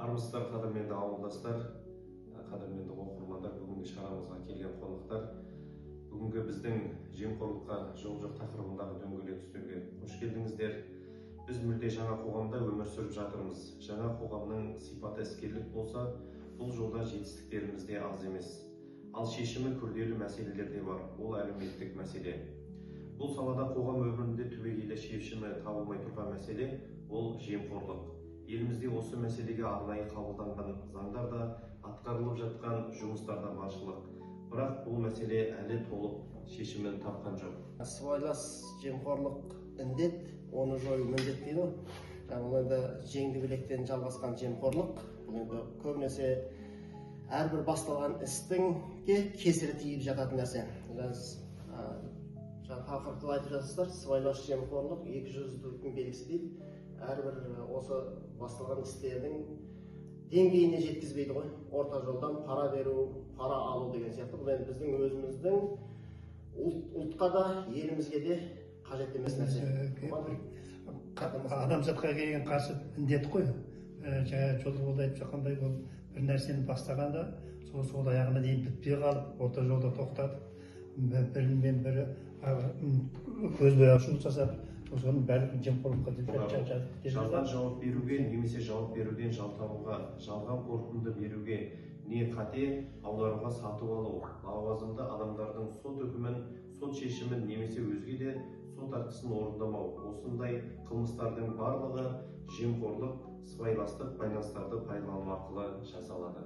Армысыздар, қадірменді ауылдастар, қадірменді оқырмандар, бүгінгі шарамызға келген қонақтар. Бүгінгі біздің жемқорлыққа жол жоқ тақырыбындағы дөңгелек үстелге қош келдіңіздер. Біз мүлде жаңа қоғамда өмір сүріп жатырмыз. Жаңа қоғамның сипаты іскерлік болса, бұл жолда жетістіктеріміз де аз емес. Ал шешімі күрделі мәселелер де бар. Ол әлеуметтік мәселе. Бұл салада қоғам өмірінде түбегейлі шешімі табылмай тұрған мәселе ол жемқорлық. Елімізде осы мәселеге арнайы қабылданған заңдар да, атқарылып жатқан жұмыстар да баршылық. Бірақ бұл мәселе әлі толық шешімін тапқан жоқ. Сыбайлас жемқорлық індет, оны жою міндет дейді ғой. Жаңа бұл енді жеңді білектен жалғасқан жемқорлық. Бұл енді көбінесе әрбір басталған істің де кесірі тиіп жататын нәрсе. Жаңа тақырыпты айтып жатырсыздар, сыбайлас жемқорлық екі жүзділіктің белгісі дейді. Әрбір осы басталған істердің деңгейіне жеткізбейді ғой. Орта жолдан пара беру, пара алу деген сияқты. Бұл енді біздің өзіміздің ұлтқа да, елімізге де қажет емес нәрсе. Адамзатқа келген қарсы індет қой. Жаңа Жолдыболды айтып жатқандай, ол бір нәрсені бастағанда сол аяғына дейін бітпей қалып, орта жолда тоқтатып, бірімен бірі көзбояушылық жасап, соның бәрі жемқорлыққа деп Жалған жауап беруге немесе жауап беруден жалтаруға, жалған қорытынды беруге, не қате аударуға сатып алу, лауазымды адамдардың сот үкімін, сот шешімін немесе өзге де сот актісін орындамау, осындай қылмыстардың барлығы жемқорлық, сыбайластық байланыстарды пайдалану арқылы жасалады.